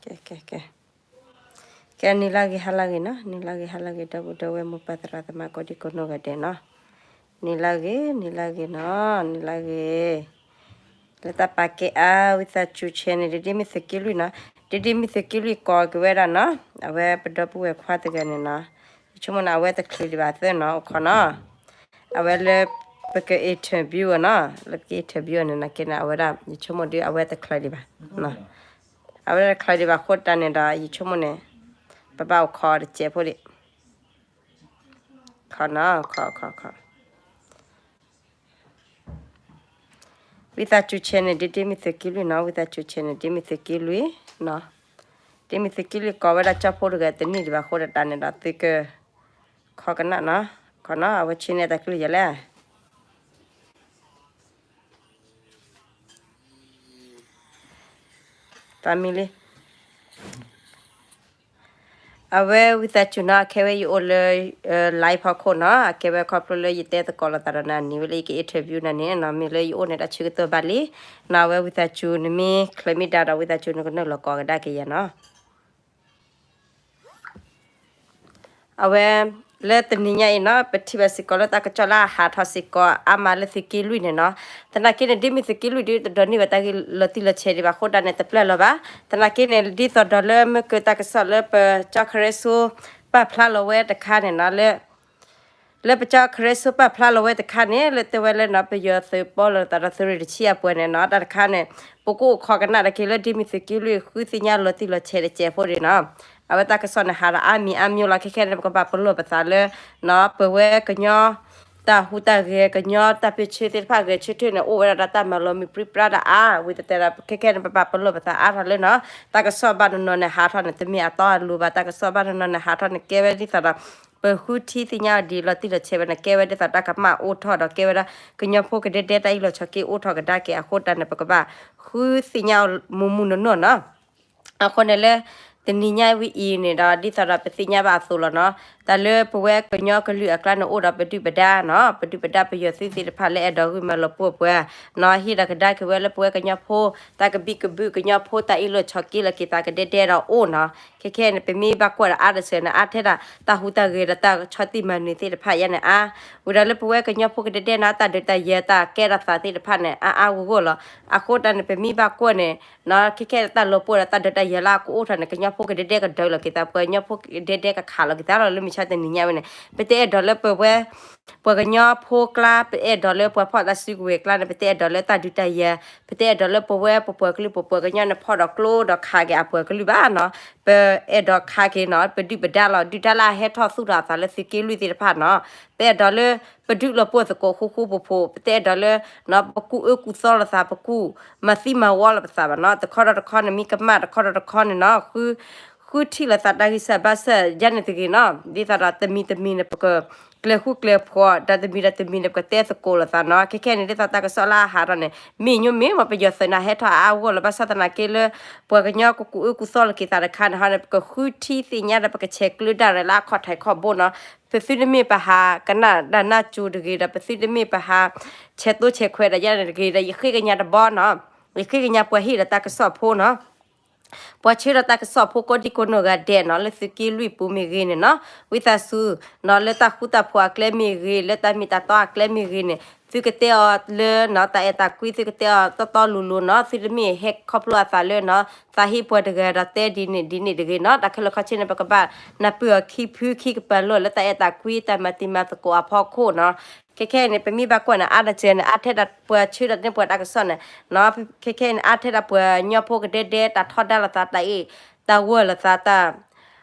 ကဲ ကဲ ကဲ ကဲ နံၤလၢဂ့ၤဟါလၢဂ့ၤနီၤ, နံၤလၢဂ့ၤဟါလၢဂ့ၤ ဒီပုၢ်ဒီဝဲၢ်မိၢ်ပၢ်သရၣ်သမါကိးဒံကိးနီၢ်ဂၤဒဲးနီၤ, နံၤလၢဂ့ၤ နံၤလၢဂ့ၤနီၤ, နံၤလၢဂ့ၤ လၢတၢ်ပာ်ကဲအါ ဝံသးစူၤ channel န့ၣ် ဒ့ဒ့မုၢ်သုးက့လွံၢ်နီၤ, ဒ့ဒ့မုၢ်သုးက့လွံၢ်ကိးက့ၤဝဲဒၣ်နီၤ, အဝဲပဒီပုၢ်ဝဲၢ်ခွါတဂၤန့ၣ်နီၤ, ယဆိကမိၣ်န့ၣ် အဝဲတချုးဒံးဘၣ်သ့နီၤ, အိၣ်ခိးနီၤ, အဝဲလၢ ပက interview အီၤနီၤ, လၢပက interview အီၤန့ၣ်နာ်က့န့ၣ် အဝဲဒၣ် ယဆိကမိၣ်ဒ်အဝဲတချုးဒံးဘၣ်, အဝဲတချုးဒံးဘၣ်အဃိတၢ်န့ၣ်ဒီး ယဆိကမိၣ်န့ၣ် ပဘၣ်အိၣ်ခိးတစဲးဖိဒံး, ခိးနီၤ, ခိး ခိး ခိး ဝံသးစူၤ channel ဒ့ဒ့မုၢ်သုးက့လွံၢ်နီၤ, ဝံသးစူၤ channel ဒ့မုၢ်သုးက့လွံၢ်နီၤ, ဒ့မုၢ်သုးက့လွံၢ်ကိးဝဲဒၣ်ကၠီဖိတဂၤတန့ၢ်ဒံးဘၣ်အဃိတၢ်န့ၣ်ဒီး သုက ခိးကနၣ်နီၤ, ခိးနီၤ, အဝဲဆ့န့ၢ်တၢ်ကလုၢ်ယၤလဲၣ်, တၢ်မံၤလံ အဝဲဝံသးစူၤနီၤ, အခဲဝဲယအိၣ်လၢ live ဖီခိၣ်နီၤ, အကဲဝဲခီဖျိလၢယတဲသကိးလိာ်သးဒီးနၤန့ၣ် ဝဲလၢယက interview နၤန့ၣ်နီၤ, မ့ၢ်လၢယအိၣ်န့ၣ် တၢ်ဆၢကတီၢ်ဘၣ်လံနီၤ, အဝဲဝံသးစူၤ နမ့ၢ်ချုးမ့ၢ်ဒါဒီး ဝံသးစူၤ နကနုာ်လီၤကိးကဒါက့ၤယၤနီၤ. အဝဲ လၢတနံၤညါအံၤနီၤ, ပထံၣ်ဘၣ်စ့ၢ်ကီးလၢတၢ်ကစီၣ်လၢအဟးထီၣ်စ့ၢ်ကီးအါမးလၢသုးက့လွံၢ်န့ၣ်နီၤ, သနာ်က့န့ၣ် ဒ့မုၢ်သုးက့လွံၢ်ဒ်တဒိးန့ၢ်ဘၣ်တၢ်ဂ့ၢ်လီၤတံၢ်လီၤဆဲးဒံးဘၣ်အဃိတၢ်န့ၣ် တပျၢ်လီၤဘၣ်, သနာ်က့န့ၣ် ဒ်သိးဒီးလၢမ့ၢ်ကတၢ်ကစီၣ်လၢပကၠီခရၢစိ ပာ်ဖျါလီၤဝဲတခါန့ၣ်နီၤ, လၢ လၢပကၠီခရၢစိပာ်ဖျါလီၤဝဲတခါန့ၣ် လၢတဲဝဲလၢနီၤ ပယီၤသုးပီလီၤသးဒီးသုးရ့ၣ်တဆံအပှဲၤန့ၣ်နီၤ, တၢ်တခါန့ၣ် ပကအိၣ်ခိးကနၣ်တၢ်က့ၤလၢဒ့မုၢ်သုးက့လွံၢ်ဃုသ့ၣ်ညါလီၤတံၢ်လီၤဆဲးတစဲးဖိဒံးနီၤ, အဝဲတၢ်ကစီၣ်န့ၣ် ဟးဒီးအါမံၤအါမံၤလီၤ, ခဲခဲန့ၣ် ပကဘၣ်ပလီၢ်ပသးလၢ နီၤ ပဝဲကညီ တၢ်ဟူးတၢ်ဂဲၤ ကညီတၢ်ပၢဆှၢသ့ၣ်တဖၣ်ဂဲၤဆၢထၢၣ်န့ၣ် အိၣ်ဝဲဒၣ်ဒီးတၢ်မၤလီၤမံၤပြံပြါဒီးအါ, ဝံၤတဲတဲဒီး ခဲခဲန့ၣ် ပဘၣ်ပလီၢ်ပသးအါထီၣ်လၢနီၤ, တၢ်ကစီၣ်ဘၣ်တနီၤန့ၣ်ဟးထီၣ်န့ၣ် တမ့ၢ်အတီအလိၤဘၣ်, တၢ်ကစီၣ်ဘၣ်တနီၤန့ၣ်ဟးထီၣ်န့ၣ် ကဲဝဲဒ်သိးဒီး ပဃုထံသ့ၣ်ညါအီၤဒ်လီၤတံၢ်လီၤဆဲးဝဲန့ၣ် ကဲဝဲဒ်သိးတၢ်ကမၣ်အိၣ်ထီၣ်ဒီး ကဲဝဲဒၣ် ကညီဖိကဒဲဒဲတၢ်အ့ၣ်လိာ်ဆိးက့အိၣ်ထီၣ်ကဒါက့ၤအဃိတၢ်န့ၣ် ပကဘၣ်ဃုသ့ၣ်ညါအီၤမုၢ်မုၢ်နီၢ်နီၢ်နီၤ. အဃိန့ၣ်လၢ တနံၤညါဝဲအံၤန့ၣ်ဒီး ဒ်သိးဒီးပသ့ၣ်ညါဘၣ်အသိးလီၤနီၤ, တၢ်လၢပဝဲကညီကလုာ်အကျါန့ၣ် အိၣ်ဒီးပဒုၣ်ပဒါနီၤ, ပဒုၣ်ပဒါပယီၤသုးသ့ၣ်တဖၣ်လၢအဲၣ်ဒိးဂုာ်မၤလီၤပှီၢ်ပှၤနီၤ, ဟ့ၣ်ဒီးကဒါက့ၤဝဲလၢပဝဲကညီဖိ တၢ်ကဘံၣ်ကဘုၣ်ကညီဖိတၢ်အ့ၣ်လိာ်ဆိးက့လီၤက့ၤသးကဒဲဒဲဒီးအိၣ်နီၤ, ခဲခဲန့ၣ် ပမ့ၢ်ဘၣ်ကွၢ်ဒီးအါတစၢၤန့ၣ် အါထဲဒၣ်တၢ်ဟူးတၢ်ဂဲၤဒီးတၢ်ဆီၣ်တံၢ်မၤနၢၤသ့ၣ်တဖၣ်ယါန့ၣ်အါ, ဝံၤဒီးလၢပဝဲကညီဖိကဒဲဒဲနီၤ တၢ်ဒုးတၢ်ယၤတၢ်ကဲထီၣ်သးသ့ၣ်တဖၣ်န့ၣ် အါအါဂီၢ်ဂီၢ်လီၤ. အဃိတၢ်န့ၣ် ပမ့ၢ်ဘၣ်ကွၢ်န့ၣ်နီၤ ခဲခဲတၢ်လီၤပှီၢ်ဒီးတၢ်ဒုးတၢ်ယၤလၢအကအိၣ်ထီၣ်န့ၣ် ကညီဖိကဒဲဒဲကဒုးလီၤက့ၤသး ပှၤကညီဖိကဒဲဒဲကခးလီၤက့ၤသးလီၤ လၢမုၢ်ဆါတနံၤညါဝဲန့ၣ် ပတအဲၣ်ဒိးလၢပဝဲ ပှၤကညီဖိကျါ ပအဲၣ်ဒိးလၢပှၤဖီၣ်တၢ်စုကဝဲၤကျါန့ၣ် ပတအဲၣ်ဒိးလၢတၢ်ဒုးတၢ်ယၤ ပတအဲၣ်ဒိးလၢပဝဲပပှၤကလုာ်ပပှၤကညီန့ၣ် ဖီၣ်ဒီးကျိဒီးခးက့ၤအပှၤကလုာ်ဘၣ်နီၤ, ပအဲၣ်ဒိးခးက့ၤနီၤ ပဒုၣ်ပဒါလီၤ, ဒုၣ်ဒါလၢအဟဲထီၣ်သူၣ်ထီၣ်အသးလၢသုးက့လွံၢ်သ့ၣ်တဖၣ်နီၤ, ပအဲၣ်ဒိးလၢ ပဒုးလီၤပှီၢ်သကိးဃူဃူဖိးဖိး ပတအဲၣ်ဒိးလၢ ပကူၣ်အၢကူၣ်သီလိာ်သး ပကူၣ်မၤသံမၤဝီလိာ်ပသးဘၣ်နီၤ, တခီဒီးတခီန့ၣ် မ့ၢ်ကမၣ်တခီဒီးတခီန့ၣ်နီၤ ဃု ဃုထံၣ်လိာ်သးတၢ်ဂံၢ်စၢ်ဘါစၢ်ယါန့ၣ်တဂ့ၤနီၤ, ဒ်သိးဒီးတမံၤတမံၤန့ၣ် ပက ကျဲၤဃူကျဲၤဖိး ဒီးတမံၤဒီးတမံၤန့ၣ် ပကတဲသကိးလိာ်သးနီၤ, ခဲခဲန့ၣ် ဒ်သိးတၢ်ကစီၣ်လၢအဟးထီၣ်န့ၣ် မ့ၢ်ညိမ့ၢ်မ့ၢ်ပယီၤသုးန့ၣ် ဟဲထီၣ်အါအါဂီၢ်လီၤ, ဘၣ်ဆၣ်သနာ်က့လၢ ပှၤကညီကကူၣ်အၢကူၣ်သီလိာ်က့ၤသးတခါန့ၣ်ဟီန့ၣ် ပကဃုထံသ့ၣ်ညါဒီး ပကဆဲးကျၢဒၣ်ရဲၣ်လၢအခီၣ်ထံးခီၣ်ဘိနီၤ, ပသုတမ့ၢ်ပဟးကနၣ်ဒၣ်နၢ်ကၠိတဂ့ၤဒီး ပသုတမ့ၢ်ပဟး ဆဲးသိဆဲးခွဲးဒီးယါန့ၣ်တဂ့ၤဒီး ယဃ့ကညးတဘီနီၤ, ယဃ့ကညးပှၤဟ့ၣ်ဒီးတၢ်ကစီၣ်ဖိနီၤ ပှၤဆှၢဒီးတၢ်ကစီၣ်ဖိကိးဒံကိးနီၢ်ဂၤဒဲးနီၤ လၢသုးက့လွံၢ်ပူၤမ့ၢ်ဂ့ၤန့ၣ်နီၤ, ဝံသးစူၤနီၤ လၢတၢ်ဃူတၢ်ဖိးအကျဲမ့ၢ်ဂ့ၤ လၢတၢ်မ့ၢ်တၢ်တီအကျဲမ့ၢ်ဂ့ၤန့ၣ် သုကတဲအီၤလၢနီၤ တၢ်အဲၣ်တၢ်ကွံ သုကတဲအီၤတီတီလိၤလိၤနီၤ, သုတမ့ၢ်ဟဲခီဖျိအသးလၢနီၤ သးဟ့ပှၤတဂၤဒီးတဲဒ်န့ၣ်ဒ်န့ၣ်တဂ့ၤနီၤ, တၢ်ခဲလၢာ်ခဲဆ့န့ၣ် ပကဘၣ်နၢ်ပၢၢ်အီၤခံဖုခံကပၤလီၢ် လၢတၢ်အဲၣ်တၢ်ကွံ တၢ်မၤတံၤမၤသကိးအဖီခိၣ်နီၤ, ခဲခဲအံၤန့ၣ် ပမ့ၢ်ဘၣ်ကွၢ်န့ၣ် အါတစၢၤန့ၣ် အါထဲဒၣ်ပှၤဆှၢဒီးန့ၢ်ပှၤတၢ်ကစီၣ်န့ၣ် ခဲခဲအံၤန့ၣ် အါထဲဒၣ်ပှၤကညီဖိကဒဲဒဲ တၢ်ထီဒါလိာ်သး တၢ်အ့ၣ် တၢ်ဝၢလိာ်သး တၢ်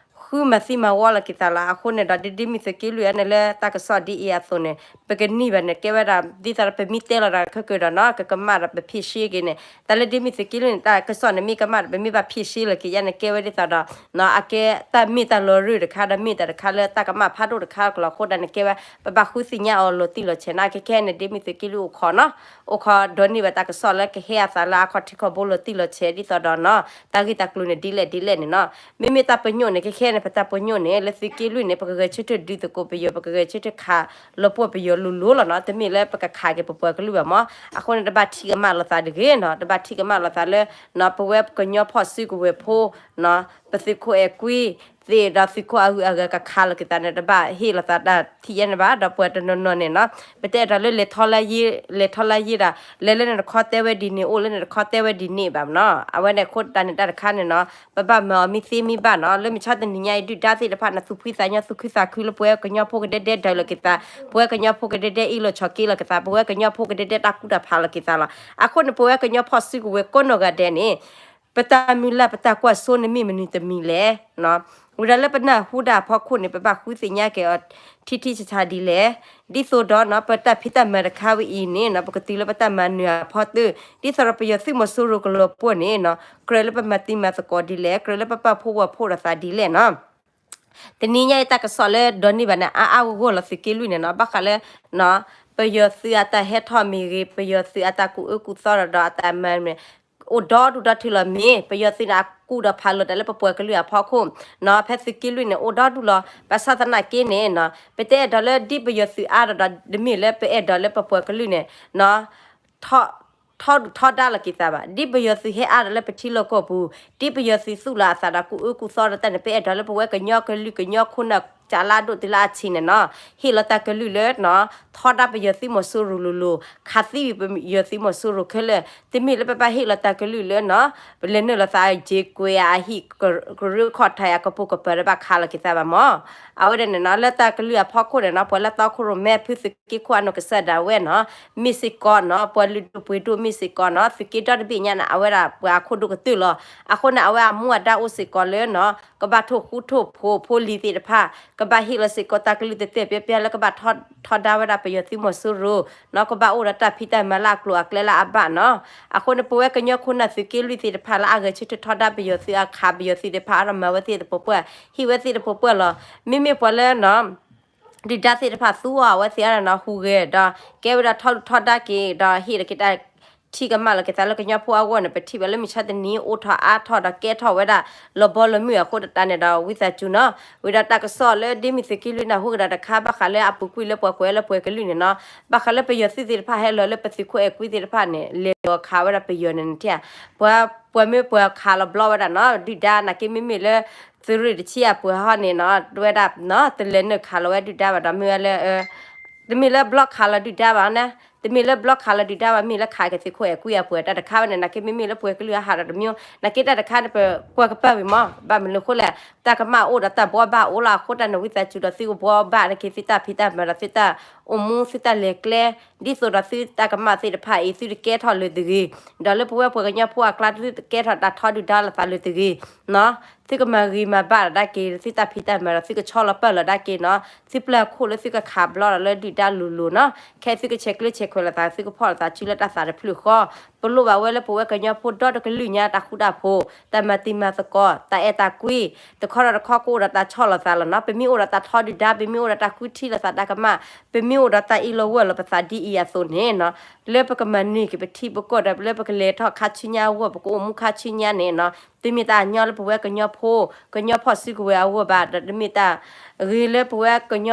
ဃုမၤသံမၤဝီလိာ်က့ၤသးလီၤ. အဃိန့ၣ်ဒီး ဒ်ဒ့မုၢ်သုးက့လွံၢ်အန့ၣ် လၢတၢ်ကစီၣ်ဒ်အံၤအသိးန့ၣ် ပကနံၣ်ဘၣ်န့ၣ် ကဲဝဲဒၣ် ဒ်သိးဒီးပမ့ၢ်တဲလီၤဒီးခဲကၢၤဒီးနီၤ ကကမၣ်ဒီးပဖံးရှ့က့ၤန့ၣ် တၢ်လၢဒ့မုၢ်သုးက့လွံၢ်န့ၣ် တၢ်ကစီၣ်န့ၣ်မ့ၢ်ကမၣ်ဒီး ပမ့ၢ်ဘၣ်ဖံးရှ့လီၤက့ၤယါန့ၣ် ကဲဝဲဒ်သိးဒီး အကဲတၢ်မ့ၢ်တၢ်လီၤရၢၢ်တခါဒီး မ့ၢ်တၢ်တခါလၢတၢ်ကမၣ်ဖးဒိၣ်တခါကလီၤ. အဃိဒၣ်န့ၣ် ကဲဝဲ ပဘၣ်ဃုသ့ၣ်ညါအီၤလီၤတံၢ်လီၤဆဲးနီၤ. ခဲခဲအံၤန့ၣ် ဒ့မုၢ်သုးက့လွံၢ်အိၣ်ခိးနီၤ အိၣ်ခိးဒိးန့ၢ်ဘၣ်တၢ်ကစီၣ်လၢကဟဲအသးလၢအခီၣ်ထံးခီၣ်ဘိလီၤတံၢ်လီၤဆဲး ဒ်သိးဒီးနီၤ တၢ်ဂ့ၢ်တၢ်ကျိၤန့ၣ် ဒ်လဲၣ်ဒ်လဲၣ်န့ၣ်နီၤ. မ့မ့ၢ်တၢ်ပညိၣ်န့ၣ် ခဲခဲ ပကဂဲၤဆၢထၢၣ်ပာ်လီၤပသးလၢပတၢ်ပညိၣ်န့ၣ် လၢသုးက့လွံၢ်န့ၣ် ပကဂဲၤဆၢထၢၣ်ဒုးသကိးပယီၤ ပကဂဲၤဆၢထၢၣ်ခးလီၤပှီၢ်ပယီၤလိၤလိၤလီၤနီၤ. တမ့ၢ်လၢပကခးက့ၤပပှၤကလုာ်ဘၣ်မး. အဃိန့ၣ် တဘၣ်ထံၣ်ကမၣ်လိာ်သးတဂ့ၤနီၤ, တဘၣ်ထံၣ်ကမၣ်လိာ်သးလၢ ပဝဲကညီဖီၣ်စုကဝဲၤဖိ ပသုးခိၣ်အဲၤကွံသ့ၣ်ဒီးသုးခိၣ်အဂုၤအဂၤကခးလိာ်က့ၤသးန့ၣ် တဘၣ်ဟ့ၣ်လိာ်သးတၢ်ထံၣ်ယဲန့ၣ်ဘၣ်. ဒီးပှၤတနီၤနီၤန့ၣ်နီၤ ပတအဲၣ်ဒိးလၢလဲၤထီၣ်လၢယ့ၢ် လဲၤထီၣ်လၢယ့ၢ်ဒီး လဲၤလၢနတခီတဲဝဲဒ်န့ၣ် အိၣ်လၢနတခီတဲဝဲဒ်န့ၣ်ဘၣ်နီၤ. အဝဲန့ၣ်အဃိတၢ်န့ၣ်တၢ်တခါန့ၣ်နီၤ ပဘၣ်မၤအီၤမ့ၢ်သ့မ့ၢ်ဘၣ်နီၤ. လၢမုၢ်ဆါတနံၤညါအံၤ ဒုၣ်ဒါသ့ၣ်တဖၣ်န့ၣ် သူၣ်ဖှံသးညီ သူၣ်ခုသးခုလၢပဝဲကညီဖိကဒဲဒဲဒၢးလိာ်က့ၤသး, ပဝဲကညီဖိကဒဲဒဲအ့ၣ်လိာ်ဆိးက့လိာ်က့ၤသး, ပဝဲကညီဖိကဒဲဒဲတၢ်ကူၣ်တၢ်ဖးလိာ်က့ၤသးလီၤ. အဃိန့ၣ်ပဝဲကညီဖီၣ်စုကဝဲၤကိးနီၢ်ဂၤဒဲးန့ၣ် ပတၢ်မုၢ်လၢ်ပတၢ်ကွၢ်စိန့ၣ်မ့ၢ်မနုၤတမံၤလဲၣ်. ဝံၤဒီးလၢပနၢ်ဟူဒၣ်အဖီခိၣ်န့ၣ် ပဘၣ်ဃုသ့ၣ်ညါက့ၤအီၤ ထံထံဆးဆးဒ်လဲၣ်. ဒ်သိးဒီးနီၤ ပတၢ်ဖံးတၢ်မၤတခါဝဲအံၤန့ၣ်နီၤ ပကတုၤလၢပတၢ်မၤနၢၤအဖီတၢၢ် ဒ်သိးဒီးပယီၤသုးမီၤစိရိၤကလီၤပှီၢ်န့ၣ်နီၤ ကြၢးလၢပမၤတံၤမၤသကိးဒ်လဲၣ်, ကြၢးလၢပပာ်ဖှိၣ်ဝဲဖှိၣ်ဒီးသးဒ်လဲၣ်နီၤ. တနံၤညါအံၤတၢ်ကစီၣ်လၢဒီနံၣ်ဘၣ်န့ၣ် အါအါဂီၢ်ဂီၢ်လီၤသုးက့လွံၢ်န့ၣ်နီၤ. ဘၣ်ဃးလၢ ပယီၤသုးအတၢ်ဟဲထီၣ်မ့ၢ်ဂ့ၤ, ပယီၤသုးအတၢ်ကူၣ်အၢကူၣ်သီဒီးဒီးအတၢ်မၤန့ၣ် အိၣ်ဒီဒူၣ်ဒီထၢလီၤမ့ၢ် ပယီၤသုးန့ၣ် အကူၣ်ဒီးဖးလိာ်တၢ်လၢပပှၤကလုာ်အဖီခိၣ်နီၤ ဖဲသုးက့လွံၢ်န့ၣ် အိၣ်ဒီဒူၣ်လီၤ. ဘၣ်ဆၣ်သနာ်က့န့ၣ်နီၤ ပတအဲၣ်ဒိးလၢဒ်ပယီၤသုးအါဒီးဒီး တမ့ၢ်လၢပအဲၣ်ဒိးလၢပပှၤကလုာ်န့ၣ်နီၤ ထီဒုၣ်ထီဒါလိာ်က့ၤသးဘၣ်. ဒ်ပယီၤသုးဟဲအါဒီးလၢပထံလီၢ်ကီၢ်ပူၤ, ဒ်ပယီၤသုးသူၣ်လီၤအသးဒီးကူၣ်အၢကူၣ်သီဒီးတၢ်န့ၣ် ပအဲၣ်ဒိးလၢပဝဲကညီကလုာ်ကညီခိၣ်နၢ် ကၢလၢအဒိၣ်တုၤလၢအဆံးန့ၣ်နီၤ ဟ့ၣ်လီၤတၢ်ကလုၢ်လၢနီၤ ထီဒါပယီၤသုးမီၤစိရိၤလိၤလိၤ, ခးသံဝံၤပယီၤသုးမီၤစိရိၤခဲလၢာ်, တမ့ၢ်လၢပဘၣ်ဟ့ၣ်လီၤတၢ်ကလုၢ်လၢနီၤ ပလဲၤနုာ်လီၤသးအယ့ၤကွဲးအဟံၣ်ကရၢခီၣ်ထံးအကပိာ်ကပၤဒီးဘၣ်ခးလီၤက့ၤသးဘၣ်မး. အဝဲဒၣ်န့ၣ်နီၤ လၢတၢ်ကလုၢ်အဖီခိၣ်န့ၣ်နီၤ ပှၤလၢတီခိၣ်ရိၣ်မဲအဖုသုးက့ခိၣ်အနီၢ်ကစၢ်ဒၣ်ဝဲနီၤ မ့ၢ်စ့ၢ်ကီးနီၤ ပှၤလုၢ်ဒိၣ်ပှ့ၤဒိၣ်မ့ၢ်စ့ၢ်ကီးနီၤ သုးက့ဒီတဘ့ၣ်ညါန့ၣ် အဝဲဒၣ်ပှၤအခိၣ်ဒိၣ်ကတၢၢ်လီၤ. အဃိန့ၣ် အဝဲအမူအဒါအိၣ်စ့ၢ်ကီးလၢနီၤ ကဘၣ်ထိၣ်ဃူထိၣ်ဖိးဖိလံၤသ့ၣ်တဖၣ်, ကဘၣ်ဟ့ၣ်လီၤစ့ၢ်ကီးတၢ်ကလုၢ်တတဲာ်ပျဲပျဲလၢကဘၣ်ထီဒါဝဲဒၣ်ပယီၤသုးမီၤစိရိၤနီၤ ကဘၣ်အိၣ်ဒီးတၢ်ဖံးတၢ်မၤလၢအကျိၤအကျဲလၢအဘၣ်နီၤ. အဃိန့ၣ် ပဝဲကညီခိၣ်နၢ်သုးက့လွံၢ်သ့ၣ်တဖၣ်လၢအဂဲၤဆၢထၢၣ်ထီဒါပယီၤသုးအခးပယီၤသုးသ့ၣ်တဖၣ်အါဒီးမၤဝဲသ့ၣ်တပှဲၤပှဲၤ, ဟ့ၣ်ဝဲသ့ၣ်တပှဲၤပှဲၤလီၤ. မ့မ့ၢ်ပှၤလၢနီၤ ဒုၣ်ဒါသ့ၣ်တဖၣ်သူအီၤအဝဲသ့ၣ်အါဒီးနီၤ ဟူးဂဲၤဒီး ကဲဝဲဒၣ်ထီဒုၣ်ထီဒါက့ၤ ဒီးဟ့ၣ်လီၤက့ၤတၢ်ထံၣ်ကမၣ်လီၤက့ၤသးလၢကညီဖိအဂီၢ်န့ၣ် ပထံၣ်ဝဲလၢမုၢ်ဆါတနံၤအိၣ်ထီၣ်အါထီၣ်ဒီးကဲထီၣ်ဝဲဒၣ် လီၤဘီလီၤမုၢ်အဃိတၢ်န့ၣ်ဒီး ဝံသးစူၤနီၤ ဝံၤဒီးတၢ်ကစီၣ်လၢဒ်မ့ၢ်သုးက့လွံၢ်နၢ်ဟူကဒီးတခါ ဘၣ်ဃးလၢအပူၤကွံာ်လၢပှၤကွဲးလၢပှၤကလုာ်န့ၣ်နီၤ ဘၣ်ဃးလၢပယီၤသုးသ့ၣ်တဖၣ်ဟဲလီၤလၢပသုးခိၣ်အဲၤကွံသ့ၣ်တဖၣ်န့ၣ် လဲၤလီၤခးဝဲဒၣ်ပယီၤန့ၣ်န့ၣ်ထံၣ်ဧါ ပှၤ ပှၤမ့ၢ်ပှၤခးလီၤဘျီဝဲဒၣ်နီၤ ဒုၣ်ဒါနာ်က့မ့မ့ၢ်လၢ သုးရ့ၣ်တဆံအပှၤဟီန့ၣ်နီၤ ဝဲဒၣ်နီၤ တလဲၤနုာ်ခးလီၤဝဲဒုၣ်ဒါဘၣ်ဒီးမ့ၢ်ဝဲလၢ တမ့ၢ်လၢဘျီခးလီၤဒုၣ်ဒါဘၣ်န့ၣ် တမ့ၢ်လၢဘျီခးလီၤဒုၣ်ဒါဘၣ် မ့ၢ်လၢခးက့ၤသုးခိၣ်အဲၤကွံအပှၤတၢ်တခါဝဲန့ၣ် နာ်က့မ့မ့ၢ်လၢပှၤကလုာ်အဟးဒီးတမံၤ နာ်က့တၢ်တခါန့ၣ် ပကွၢ်ကပၤဝံၤမး ဘၣ်မနုၤအဃိလဲၣ် တၢ်ကမၣ်အိၣ်ဒီးတၢ်ဘှီဘၣ်အိၣ်လီၤအဃိတၢ်န့ၣ် ဝံသးစူၤဒီးသုကဘှီဘၣ်နာ်က့သုတၢ်ဖံးတၢ်မၤဒီးသုတၢ်အိၣ်မူသုတၢ်လဲၤကျဲ ဒ်သိးဒီးသုတၢ်ကမၣ်သ့ၣ်တဖၣ်အံၤ သုတကဲထီၣ်လၢၤတဂ့ၤ ဒီးလၢပဝဲပှၤကညီဖိအကျါ သုတကဲထီၣ်တၢ်ထီဒုၣ်ဒါလိာ်သးလၢၤတဂ့ၤနီၤ သုကမၤဂ့ၤမၤဘၣ်လီၤဒၣ်က့ၤ သုတၢ်ဖံးတၢ်မၤဒီး သုကဆီလီၤပၢၢ်လီၤဒၣ်က့ၤနီၤ သုပျၢၤအခိၣ်လၢသုကခးဘျီဒီးလၢဒုၣ်ဒါလိၤလိၤနီၤ ခဲသုကဆဲးကျၢဆဲးခွဲးလိာ်သး သုကဖီၣ်လိာ်သးစုလၢတၢ်သးတဖျၢၣ်ဃီ ပလိၣ်ဘၣ်ဝဲလၢပဝဲကညီဖိဒီတကလုာ်ညါတၢ်ဃူတၢ်ဖိး တၢ်မၤတံၤမၤသကိး တၢ်အဲၣ်တၢ်ကွံ တခီဒီးတခီကအိၣ်ဒီးတၢ်ဆီၣ်လီၤသးလီၤနီၤ ပမ့ၢ်အိၣ်ဒီးတၢ်ထီဒုၣ်ဒါ ပမ့ၢ်အိၣ်ဒီးတၢ်ဃုထံၣ်လိာ်သးတၢ်ကမၣ် ပမ့ၢ်အိၣ်ဒီးတၢ်အ့ၣ်လိာ်ဝီၢ်လိာ်ပသးဒ်အံၤအသိးန့ၣ်နီၤ လၢပကမၤန့ၢ်က့ၤပထံပကီၢ်ဒီး လၢပကလဲၤထီၣ်ခါဆူညါအဂီၢ် ပကအိၣ်မူခါဆူညါန့ၣ်နီၤ တမ့ၢ်တၢ်ညီလၢပဝဲကညီဖိ ကညီဖီၣ်စုကဝဲၤအဂီၢ်ဘၣ် ဒီးတမ့ၢ်တၢ်ဂ့ၤလၢပဝဲကညီ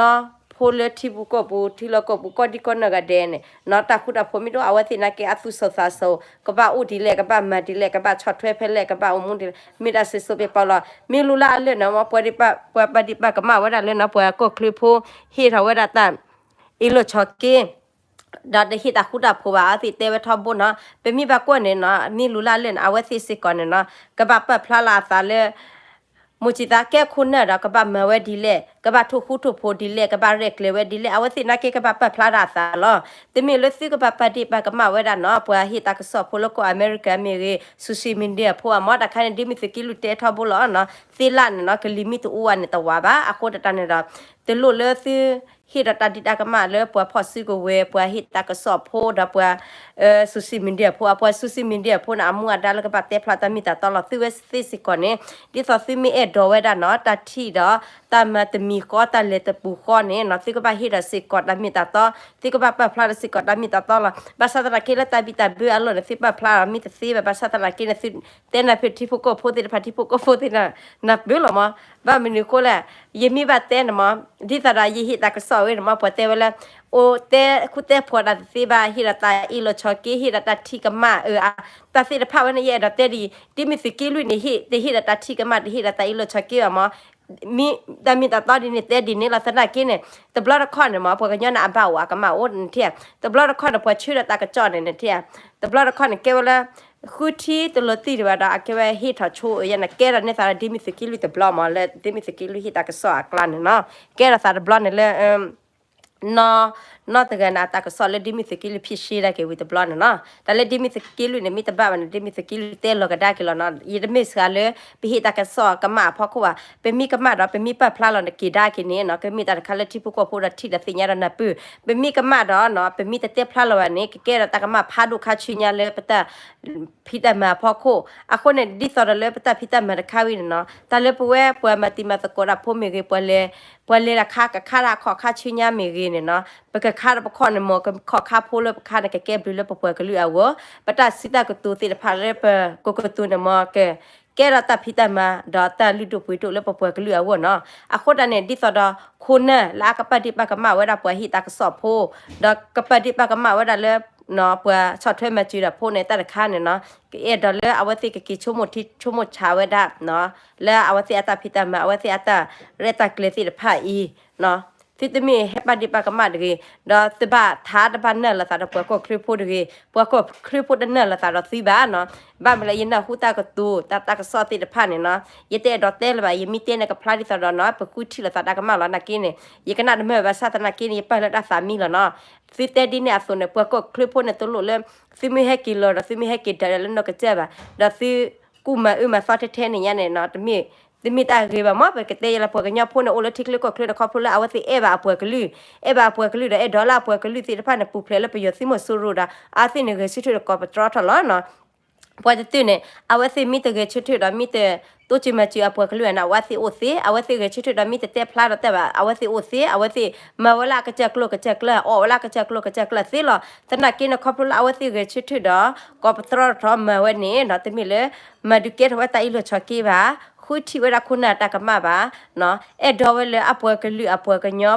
ဖိလၢထံပူၤကီၢ်ပူၤ ထံလီၢ်ကီၢ်ပူၤ ကီၢ်ဒံကီၢ်နၢ်ဂၤဒဲးန့ၣ်နီၤ တၢ်ဃူတၢ်ဖိးမ့ၢ်တအိၣ် အဝဲသ့ၣ်နာ်က့အသူၣ်စူၤသးစူၤ ကဘၣ်အိၣ်ဒ်လဲၣ် ကဘၣ်မၤဒ်လဲၣ် ကဘၣ်ဆီၣ်ထွဲဖဲလဲၣ် ကဘၣ်အိၣ်မူဒ်လဲၣ် မ့ၢ်တၢ်စံၣ်စိၤပ့ၤပီၤလီၤ မ့ၢ်လူၤလၢအလၢာ်န့ၣ် ပှၤဒံးပှၤပာ်ဒံးပာ်ကမၣ်ဝဲဒၣ်လၢနီၤ ပှၤကီၢ်ချၢဖိ ဟ့ၣ်ထီၣ်ဝဲဒၣ်တၢ် အ့ၣ်လိာ်ဆိးက့ ဒီးတဟ့ၣ်တၢ်ဃူတၢ်ဖိးဘၣ် အဝဲသ့ၣ်တဲဝဲထီဘိနီၤ ပမ့ၢ်ဘၣ်ကွၢ်န့ၣ်နီၤ မ့ၢ်လူၤလၢအလၢာ်န့ၣ် အဝဲသ့ၣ်စ့ၢ်ကီးန့ၣ်နီၤ ကဘၣ်ပာ်ဖျါလီၤအသးလၢ မိၢ်စံးသးကဲခိၣ်နၢ်ဒီး ကဘၣ်မၤဝဲဒ်လဲၣ် ကဘၣ်ထိၣ်ဃူထိၣ်ဖိးဒ်လဲၣ် ကဘၣ်ရဲၣ်ကျဲၤဝဲဒ်လဲၣ် အဝဲသ့ၣ်နာ်က့ကဘၣ်ပာ်ဖျါဒၣ်အသးလီၤ တမ့ၢ်လၢသုကဘၣ်ပာ်ဒ့ၣ်ပာ်ကမၣ်ဝဲဒၣ်နီၤ ပှၤဟ့ၣ်တၢ်ကစီၣ်ဖိလၢကီၢ်အမဲရကၤမ့ၢ်ဂ့ၤ social media ဖိအမ့ၢ်တခါန့ၣ် ဒ်မ့ၢ်သုးက့လွံၢ်တဲထီဘိလီၤနီၤ သ့လၢန့ၣ်နီၤ ကလံၤမ့ၢ်တအိၣ်ဝဲန့ၣ်တဝၤဘၣ် အဃိတၢ်န့ၣ်ဒီး တလိၣ်လၢသု ဟ့ၣ်ဒီးတၢ်ဒံးတၢ်ကမၣ်လၢပှၤဖီၣ်စုကဝဲၤ ပှၤဟ့ၣ်တၢ်ကစီၣ်ဖိ ဒီးပှၤ social media ဖိ အပှၤ social media ဖိန့ၣ် အမူအဒါလၢကဘၣ်တဲဖျါတၢ်မ့ၢ်တၢ်တီလီၤ. သုဝဲသ့ၣ်စ့ၢ်ကီးန့ၣ် ဒ်သိးသုမ့ၢ်အဲၣ်ဒိးဝဲဒၣ်နီၤ တၢ်ထံၣ်ဒီး တၢ်မၤတမံၤဃီ တၢ်လဲၤတပူၤဃီန့ၣ်နီၤ သုကဘၣ်ဟ့ၣ်ဒီးစ့ၢ်ကီးတၢ်မ့ၢ်တၢ်တီ, သုကဘၣ်ပာ်ဖျါဒီးစ့ၢ်ကီးတၢ်မ့ၢ်တၢ်တီလီၤ. ဘၣ်ဆၣ်သနာ်က့လၢတၢ်ဘံၣ်တၢ်ဘၢအလီၢ်န့ၣ် သုပာ်ဖျါဒီးမ့ၢ်တသ့ဘၣ်, ဘၣ်ဆၣ်သနာ်က့န့ၣ် သုတဲနၤဖဲထံဖိကီၢ်ဖိသ့ၣ်တဖၣ် ထံဖိကီၢ်ဖိသ့ၣ်တဖၣ် နၢ်ပၢၢ်လီၤမး. ဘၣ်မနုၤအဃိလဲၣ်, ယမ့ၢ်ဘၣ်တဲန့ၣ်မး, ဒ်သိးဒီးယဟ့ၣ်တၢ်ကစီၣ်ဝဲန့ၣ်မး ပှၤတဲဝဲလၢ အိၣ်တဲခူတဲဖျိးတၢ်တသ့ဘၣ်, ဟ့ၣ်ဒီးတၢ်အ့ၣ်လိာ်ဆိးက့, ဟ့ၣ်ဒီးတၢ်ထံၣ်ကမၣ်, တၢ်သ့ၣ်တဖၣ်ဝဲန့ၣ် ယအဲၣ်ဒိးတဲဒ်အံၤ, ဒ်မ့ၢ်သုးက့လွံၢ်န့ၣ် တဟ့ၣ်ဒီးတၢ်ထံၣ်ကမၣ် တဟ့ၣ်ဒီးတၢ်အ့ၣ်လိာ်ဆိးက့ဘၣ်မး. မ့ၢ်တၢ်မ့ၢ်တၢ်တီဒ်န့ၣ် တဲဒ်န့ၣ်လီၤ. သနာ်က့န့ၣ် တဘျီတခီၣ်န့ၣ်မး ပှၤကညီန့ၣ် အဘၣ်အိၣ်အကမၣ်အိၣ်န့ၣ်ထံၣ်, တဘျီတခီၣ်န့ၣ် ပှၤဆှၢဒီးတၢ်ကစီၣ်န့ၣ် နထံၣ်, တဘျီတခီၣ်န့ၣ် ကဲဝဲလၢ ဃုထံတလီၤတံၢ်ဒံးဘၣ်ဒီး အကဲဝဲဟ့ၣ်ထီၣ်ဆိအယဲန့ၣ် ကဲထီၣ်န့ၢ်သးဒီး ဒ်မ့ၢ်သုးက့လွံၢ်တဘျီမး လၢဒ်မ့ၢ်သုးက့လွံၢ်ဟ့ၣ်တၢ်ကစီၣ်အကျါန့ၣ်နီၤ, ကဲထီၣ်သးတဘျီန့ၣ်လၢ နီၢ်တဂၤန့ၣ် အတၢ်ကစီၣ်လၢဒ်မ့ၢ်သုးက့လွံၢ်ဖံးရှဲဒၣ်က့ၤဝံၤတဘျီန့ၣ်နီၤ. တၢ်လၢဒ်မ့ၢ်သုးက့လွံၢ်န့ၣ် မ့ၢ်တဘၣ်ဘၣ်န့ၣ် ဒ်မ့ၢ်သုးက့လွံၢ်တဲလီၤကဒါက့ၤလီၤနီၤ. ယတမ့ၢ်စှၤလၢ ပဟ့ၣ်တၢ်ကစီၣ်ကမၣ်အဖီခိၣ်ဘၣ်. ပမ့ၢ်ကမၣ်ဒီး ပမ့ၢ်ပာ်ဖျါလီၤက့ၤဒါက့ၤန့ၣ်နီၤ ကမ့ၢ်တၢ်တခါလၢထံဖိကီၢ်ဖိဒီးထံၣ်ဒီးသ့ၣ်ညါဒီးနၢ်ပၢၢ်. ပမ့ၢ်ကမၣ်ဒီးနီၤ ပမ့ၢ်တတဲဖျါလီၤဘၣ်န့ၣ် ကကဲထီၣ်တၢ်ကမၣ်ဖးဒိၣ်ခါဆူညါလၢပတၢ် ဖံးတၢ်မၤအဖီခိၣ်. အဃိန့ၣ် ဒ်သိးဒီးလၢပတၢ်ဖံးတၢ်မၤတခါဝံၤန့ၣ်နီၤ တၢ်လၢပဝဲပှၤမၤတံၤမၤသကိးတၢ်ဖိမ့ၢ်ဂ့ၤ, ပှၤလဲၤတၢ်ခါ ကခါတၢ်ခီၣ်ခါဆူညါမ့ၢ်ဂ့ၤန့ၣ်နီၤ ပကခါဒီးပခီၣ်န့ၣ်မ့ၢ် ခီၣ်ခါဖိလၢပခါန့ၣ် ကကဲဘျုးလၢပပှၤကလုာ်အဂီၢ်, ပတၢ်စံးတၢ်ကတိၤသ့ၣ်တဖၣ်လၢပကကတိၤန့ၣ်မ့ၢ် ကကဲထီၣ်တၢ်ဖံးတၢ်မၤ ဒီးတၢ်လုၢ်ဒိၣ်ပှ့ၤဒိၣ်လၢပပှၤကလုာ်အဂီၢ်နီၤ. အဃိတၢ်န့ၣ် ဒ်သိးဒီး ခိၣ်နၢ်လၢအကပာ်ဒ့ၣ်ပာ်ကမၣ်ဝဲဒၣ်ပှၤဟ့ၣ်တၢ်ကစီၣ်ဖိ, ဒီးကပာ်ဒ့ၣ်ပာ်ကမၣ်ဝဲဒၣ်လၢ ပှၤဆီၣ်ထွဲမၤစၢၤတၢ်ဖိန့ၣ် တၢ်တခါန့ၣ်နီၤ ကအဲၣ်ဒိးလၢအဝဲသ့ၣ်ကက့ၤဆိကမိၣ်ထံဆိကမိၣ်ဆးဝဲဒၣ် လၢအဝဲသ့ၣ်အတၢ်ဖံးတၢ်မၤ အဝဲသ့ၣ်အတၢ်ရဲၣ်တၢ်ကျဲၤသ့ၣ်တဖၣ်အံၤ သုတမ့ၢ်ဟဲပာ်ဒ့ၣ်ပာ်ကမၣ်တဂ့ၤ, ဒီးသုဘၣ်ထါတဘၣ်နၢ်လိာ်သးဒီးပှၤကီၢ်ချၢဖိတဂ့ၤ, ပှၤကီၢ်ချၢဖိတနၢ်လိာ်သးဒီးသုဘၣ်နီၤ. ဘၣ်မနုၤလၢယနၢ်ဟူတၢ်ကတိၤ တၢ် တၢ်ကစီၣ်သ့ၣ်တဖၣ်န့ၣ်နီၤ ယတအဲၣ်ဒိးတဲလၢၤဘၣ်, ယမ့ၢ်တဲန့ၣ်ကဖျါဒ်သိးဒီးနီၤ ပဃုထံၣ်လိာ်သးတၢ်ကမၣ်လီၤ. နာ်က့န့ၣ် ယကနၣ်တမၢၢ်ဘၣ်ဆၣ်သနာ်က့န့ၣ် ယပာ်လၢတၢ်သးမံလီၤနီၤ. သုတဲဒ်န့ၣ်အသိးန့ၣ် ပှၤကီၢ်ချၢဖိန့ၣ်တလိၣ်လၢ သုမ့ၢ်ဟဲက့ၤလီၤဒီး သုမ့ၢ်ဟဲက့ၤဒၣ်လၢနီၢ်ကစၢ်ဘၣ်, ဒီးသုကူၣ်မၤအၢမၤသီထဲထဲန့ၣ်ညါန့ၣ်နီၤ တမ့ၢ်တၢ်ဂ့ၤဘၣ်မး. ပကတဲယဲလၢပှၤကညီဖိန့ၣ် အိၣ်လၢထံချၢကီၢ်ချၢန့ၣ် ခီဖျိလၢအဝဲသ့ၣ်အဲၣ်ဘၣ်အပှၤကလုာ်, အဲၣ်ဘၣ်အပှၤကလုာ်ဒီး အဲၣ်ဒိးလၢအပှၤကလုာ်သ့ၣ်တဖၣ်န့ၣ် ပူၤဖျဲးလၢပယီၤသုးမီၤစိရိၤဒီး အဝဲသ့ၣ်န့ၣ်ဂဲၤဆၢထၢၣ်ဒီးကိးပတြီထီၣ်လီၤနီၤ. ပှၤတတုၤန့ၣ် အဝဲသ့ၣ်မ့ၢ်တဂဲၤဆၢထၢၣ်ဒီး မ့ၢ်တတိစၢၤမၤစၢၤအပှၤကလုာ်န့ၣ် အဝဲသ့ၣ်အိၣ်သ့, အဝဲသ့ၣ်ဂဲၤဆၢထၢၣ်ဒီး မ့ၢ်တတဲဖျါဒီးတၢ်ဘၣ် အဝဲသ့ၣ်အိၣ်သ့, အဝဲသ့ၣ်မၤဝဲလၢအကစၢ်ကျိၤကစၢ်ကျၢၤ အီၣ်ဝဲလၢအကစၢ်ကျိၤကစၢ်ကျၢၤသ့လီၤ. သနာ်က့န့ၣ် ခီဖျိလၢအဝဲသ့ၣ်ဂဲၤဆၢထၢၣ်ဒီး ကိးပတြီထီၣ်မၤဝဲန့ၣ်နီၤ တမ့ၢ်လၢ မၤဒုးကဲထီၣ်ဝဲတၢ်အ့ၣ်လိာ်ဆိးက့ဘၣ်, ဃုထံၣ်ဝဲဒၣ်ခိၣ်နၢ်တၢ်ကမၣ်ဘၣ်, အဲၣ်ဒိးဝဲလၢအပှၤကလုာ်အပှၤကညီ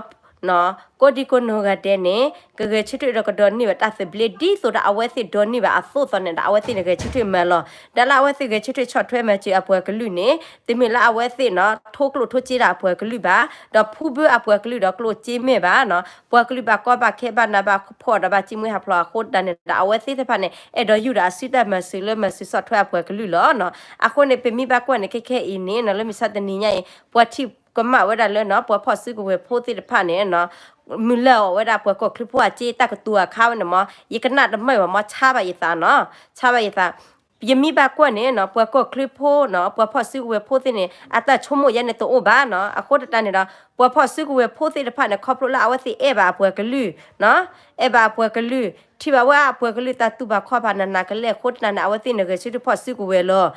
ကိးဒံကိးနီၢ်ဂၤဒဲးန့ၣ် ကဂဲၤဆၢထၢၣ်ဒီးကဒိးန့ၢ်ဘၣ်တၢ်သဘျ့ ဒ်သိးဒီးအဝဲသ့ၣ်ဒိးန့ၢ်ဘၣ်အသိးသိးန့ၣ်ဒီး အဝဲသ့ၣ်န့ၣ်ဂဲၤဆၢထၢၣ်မၤလီၤ. ဒီးလၢအဝဲသ့ၣ်ဂဲၤဆၢထၢၣ်ဆီၣ်ထွဲမၤစၢၤအပှၤကလုာ်န့ၣ် တမ့ၢ်လၢအဝဲသ့ၣ်နီၤ ထိကျိၣ်ထိစ့ဒၣ်အပှၤကလုာ်ဘၣ်, ဒီးဖူဘၢအပှၤကလုာ်ဒီးကျိၣ်စ့မဲာ်ဘၣ်နီၤ, ပှၤကလုာ်ဘၣ်ကီဘၣ်ခဲဘၣ်နးဘၣ်ဖှီၣ်ဒီးဘၣ်စံၣ်မှံဟးဖျိးအဃိတၢ်န့ၣ်ဒီး အဝဲသ့ၣ်တဖၣ်န့ၣ် အဲၣ်ဒိးယူၢ်ဒီးအစုတၢ်မၤစၢၤလၢမၤစၢၤဆီၣ်ထွဲအပှၤကလုာ်လီၤနီၤ. အဃိန့ၣ် ပမ့ၢ်ဘၣ်ကွၢ်န့ၣ် ခဲခဲအံၤန့ၣ်နီၤ လၢမုၢ်ဆါတနံၤညါအံၤ ပှၤထံၣ်ကမၣ်ဝဲဒၣ်လၢနီၤ ပှၤဖီၣ်စုကဝဲၤဖိသ့ၣ်တဖၣ်န့ၣ် မုၢ်လၢ်အီၤဝဲဒၣ်ပှၤကီၢ်ချၢဖိအစ့ တၢ်ကတိၤအခါဝဲန့ၣ်မး ယကနၣ်တမၢၢ်ဘၣ်မး ဆါဘၣ်ယသးနီၤ, ဆါဘၣ်ယသး. ယမ့ၢ်ဘၣ်ကွၢ်န့ၣ်နီၤ ပှၤကီၢ်ချၢဖိနီၤ ပှၤဖီၣ်စုကဝဲၤဖိသ့ၣ်န့ၣ် အတၢ်ဆိကမိၣ်ယဲန့ၣ်တအိၣ်ဘၣ်နီၤ. အဃိသတးန့ၣ်ဒီး ပှၤဖီၣ်စုကဝဲၤဖိသ့ၣ်တဖၣ်န့ၣ် ခီဖျိလၢအဝဲသ့ၣ်အဲၣ်ဘၣ်အပှၤကလုာ်, အဲၣ်ဘၣ်အပှၤကလုာ်, ထံၣ်ဘၣ်ဝဲအပှၤကလုာ်တၢ်တူၢ်ဘၣ်ခီၣ်ဘၣ်နးနးကလဲာ်အဃိသတးန့ၣ် အဝဲသ့ၣ်န့ၣ်ဂဲၤဆၢထၢၣ်ဖီၣ်စုကဝဲၤလီၤ.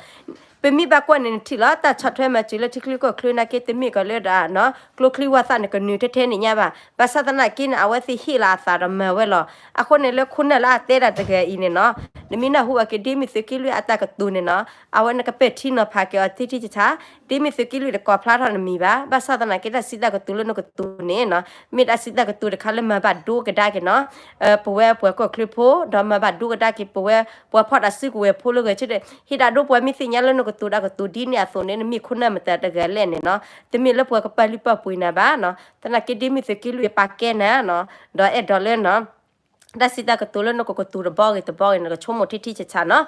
ပမ့ၢ်ဘၣ်ကွၢ်န့ၣ် နထံၣ်လီၤ တၢ်ဆီၣ်ထွဲမၤစၢၤလၢထံချၢကီၢ်ချၢနာ်က့ တမ့ၢ်ကီးလၢဒၣ် ကျိချံဝၣ်သၣ်န့ၣ် ကနုာ်ထဲထဲန့ၣ်ညါဘၣ်. ဘၣ်ဆၣ်သနာ်က့န့ၣ် အဝဲသ့ၣ်ဟ့ၣ်လီၤအသးဒီးမၤဝဲလီၤ. အဃိန့ၣ်လၢခိၣ်နၢ်လၢအတဲဒၣ်တဂၤအံၤန့ၣ်နီၤ နမ့ၢ်နၢ်ဟူအက့ၤ ဒ်မ့ၢ်သုးက့လွံၢ်အတၢ်ကတိၤန့ၣ်နီၤ အဝဲနကပဲာ်ထံနီၤဖးက့ၤအီၤထံထံဆးဆး, ဒ်မ့ၢ်သုးက့လွံၢ်တကိးဖျါထီၣ်နမံၤဘၣ်. ဘၣ်ဆၣ်သနာ်က့ တၢ်စံးတၢ်ကတိၤလၢနကတိၤန့ၣ်နီၤ မ့ၢ်တၢ်စံးတၢ်ကတိၤတခါလၢမၤဘၣ်ဒိကဒါက့ၤနီၤ ပဝဲပှၤကီၢ်ချၢဖိ ဒီးမၤဘၣ်ဒိကဒါက့ၤပဝဲ ပှၤဖီၣ်တၢ်စုကဝဲၤဖိလၢဂဲၤဆၢထၢၣ် ဟ့ၣ်ဒၣ်ဒိပှၤမ့ၢ်သ့ၣ်ညါလၢနကတိၤတၢ်ကတိၤဒ်န့ၣ်အသိးန့ၣ် နမ့ၢ်ခိၣ်နၢ်မတၤတဂၤလဲၣ်န့ၣ်နီၤ တမ့ၢ်လၢပှၤကပာ်လုၢ်ပာ်ပှ့ၤနၤဘၣ်နီၤ. သနာ်က့ ဒ်မ့ၢ်သုးက့လွံၢ်ပာ်ကဲနၤနီၤ ဒီးအဲၣ်ဒိးလၢနီၤ တၢ်စံးတၢ်ကတိၤလၢနကကတိၤတဘျီဂ့ၤတဘျီဂ့ၤ နကဆိကမိၣ်ထံထံဆးဆးနီၤ.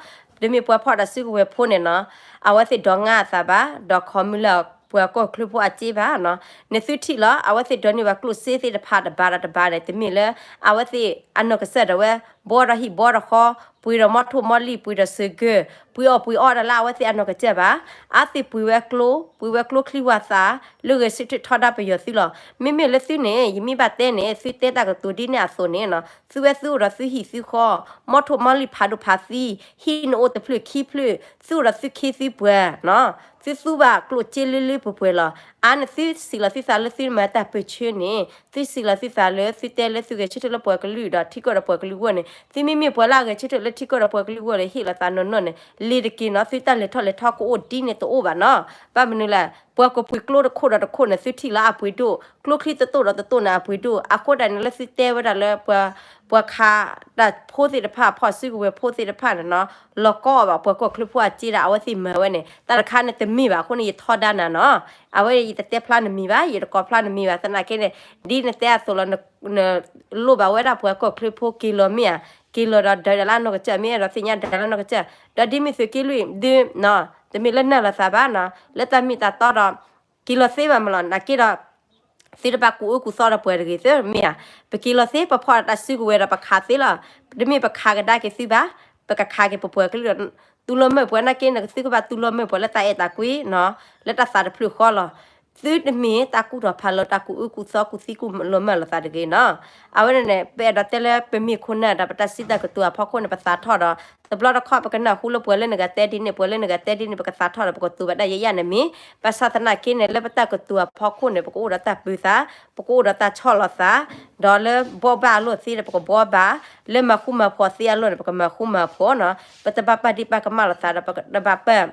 တမ့ၢ်ပှၤဖီၣ်တၢ်စုကဝဲၤဖိန့ၣ်နီၤ အဝဲသ့ၣ်ဒိးငါအသးဘၣ်, ဒီးခီမုၢ်လၢ်ပှၤကီၢ်ချၢဖိအစ့ဘၣ်နီၤ. နသုထံၣ်လီၤ အဝဲသ့ၣ်ဒိးန့ၢ်ဘၣ်ကျိၣ်စ့သ့ၣ်တဖၣ်တဘၣ်ဒီးတဘၣ်န့ၣ် တမ့ၢ်လၢ အဝဲသ့ၣ်အနီၢ်ကစၢ်ဒၣ်ဝဲ ဘှီဒီးဟံၣ်ဘှီဒီးဃီ, ပှ့ၤဒီးမီထိၣ်မီလံၢ်, ပှ့ၤဒီးစၢၤကၢၢ်, ပှ့ၤအီၣ်ပှ့ၤအီဒီးလၢအဝဲသ့ၣ်အနီၢ်ကစၢ်ဘၣ်. အါသ့ၣ်ပှ့ၤဝဲကျိ, ပှ့ၤဝဲကျိချံဝၤသး, လၢဂဲၤဆၢထၢၣ်ထီဒါပယီၤသုလီၤ. မ့မ့ၢ်လၢသုန့ၣ် ယမ့ၢ်ဘၣ်တဲန့ၣ် သုတဲတၢ်ကတိၤဒ်န့ၣ်အသိးန့ၣ်နီၤ, သုဝဲသုအိၣ်ဒီးသုဟံၣ်သုဃီ, မီထိၣ်မီလံၢ်ဖးဒိၣ်ဖးသံ, ဟံၣ်နအိၣ်တဖျၢၣ်ခံဖျၢၣ်, သုအိၣ်ဒီးသုခ့သုပှၤနီၤ, သုသူဘၣ်ကျိၣ်စ့လၢလၢပှဲၤပှဲၤလီၤ. အါန့ၣ်သုစံးလီၤသုသးလၢသုမၤတၢ်ပၢၢ်ဆၢန့ၣ်, သုစံးလီၤသုသးလၢသုတဲလၢသုဂဲၤဆၢထၢၣ်လၢပှၤကလုာ်ဒီးထံကီၢ်ဒီးပှၤကလုာ်အဂီၢ်န့ၣ်, သုမ့မ့ၢ်ပှၤလၢအဂဲၤဆၢထၢၣ်လၢထံကီၢ်ဒီးပှၤကလုာ်အဂီၢ်န့ၣ် ဟ့ၣ်လီၤသးနီၢ်နီၢ်န့ၣ်, လ့ၤတက့ၤနီၤ, သုတၢ်လဲၤထီၣ်လဲၤထီကအိၣ်ဒ်န့ၣ်တအိၣ်ဘၣ်နီၤ. ဘၣ်မနုၤလဲၣ်, ပှၤကပှ့ၤကျိတခိၣ်ဒီးတခိၣ်န့ၣ် သုထံၣ်လၢအပှ့ၤဒိၣ်, ကျိချံတတိၣ်ဒီးတတိၣ်န့ၣ်အပှ့ၤဒိၣ်. အဃိဒၣ်န့ၣ် လၢသုတဲဝဲဒၣ်လၢ ပှၤခးတၢ်ဖိသ့ၣ်တဖၣ် ဖီၣ်စုကဝဲၤဖိသ့ၣ်တဖၣ်န့ၣ်နီၤ, လီၤကီအီၣ်ဘၣ်ပှၤကီၢ်ချၢဖိအစ့ဒီး အဝဲသ့ၣ်မၤဝဲန့ၣ် တၢ်တခါန့ၣ်တမ့ၢ်ဘၣ်. အဃိန့ၣ် ယထီဒါနၤနီၤ, အဝဲယတတဲဖျါနမံၤဘၣ်, ယတကိးဖျါနမံၤဘၣ်. သနာ်က့န့ၣ် ဒ်နတဲအသိးလီၤ, နလိၣ်ဘၣ်ဝဲဒၣ်ပှၤကီၢ်ချၢဖိက့ၤလီၤမ့ၢ်ဧါ, က့ၤလီၤဒီးဒၢးဒၣ်လၢအနီၢ်ကစၢ်, မ့ၢ်အဲၣ်ဒိးသ့ၣ်ညါဒၢးလၢအနီၢ်ကစၢ်, ဒီးဒ်မ့ၢ်သုးက့လွံၢ်ဒုး တမ့ၢ်လၢနၢ်လီၤသးဘၣ်နီၤ, လၢတၢ်မ့ၢ်တၢ်တီဒီး က့ၤလီၤသ့ဘၣ်မးလီၤ. နာ်က့ဒီး သုတဘၣ်ကူၣ်အၢကူၣ်သီဒီးပှၤတဂ့ၤသ့မ့ၢ်ဧါ. ပက့ၤလီၤသ့, ပဖီၣ်ဒီးတၢ်စုကဝဲၤဒီးပခးသ့လီၤ. တမ့ၢ်ပခးကဒါက့ၤသုဘၣ်, ပကခးက့ၤပပှၤကလုာ်ဒီး တူၢ်လိာ်မုာ်ပှၤနာ်က့န့ၣ် သုကဘၣ်တူၢ်လိာ်မုာ်ပှၤလၢတၢ်အဲၣ်တၢ်ကွံနီၤ, လၢတၢ်သးတဖျၢၣ်ဃီလီၤ. သုတမ့ၢ်တၢ်ကူၣ်ထီၣ်ဖးလီၤ တၢ်ကူၣ်အၢကူၣ်သီကူၣ်သံကူၣ်လိာ်မုာ်လိာ်သးတဂ့ၤနီၤ. အဝဲန့ၣ်န့ၣ် ပအဲၣ်ဒိးတဲလၢပမ့ၢ်ခိၣ်နၢ်ဒီး ပတၢ်စံးတၢ်ကတိၤအဖီခိၣ်န့ၣ် ပသးထီၣ်ဒီး တဘျီတခီၣ် ပကနၢ်ဟူလၢပှၤလၢနဂၤတဲဒ်န့ၣ် ပှၤလၢနဂၤတဲဒ်န့ၣ် ပကသးထီၣ်ဒီး ပကတိၤဘၣ်တၢ်ယဲယဲန့ၣ်မ့ၢ် ဘၣ်ဆၣ်သနာ်က့န့ၣ် လၢပတၢ်ကတိၤအဖီခိၣ်န့ၣ် ပကအိၣ်ဒီးတၢ်ပၢၤသး, ပကအိၣ်ဒီးတၢ်ဆီၣ်လီၤသး, ဒီးလၢဘှီဘၣ်အလိၤသ့ဒီး ပကဘှီဘၣ်, လၢမၤဃူမၤဖိးသ့အလိၤန့ၣ် ပကမၤဃူမၤဖိးနီၤ. ပတဘၣ်ပာ်ဒံၣ်ပာ်ကမၣ်လိာ်သးဒီး ပတဘၣ်ပာ်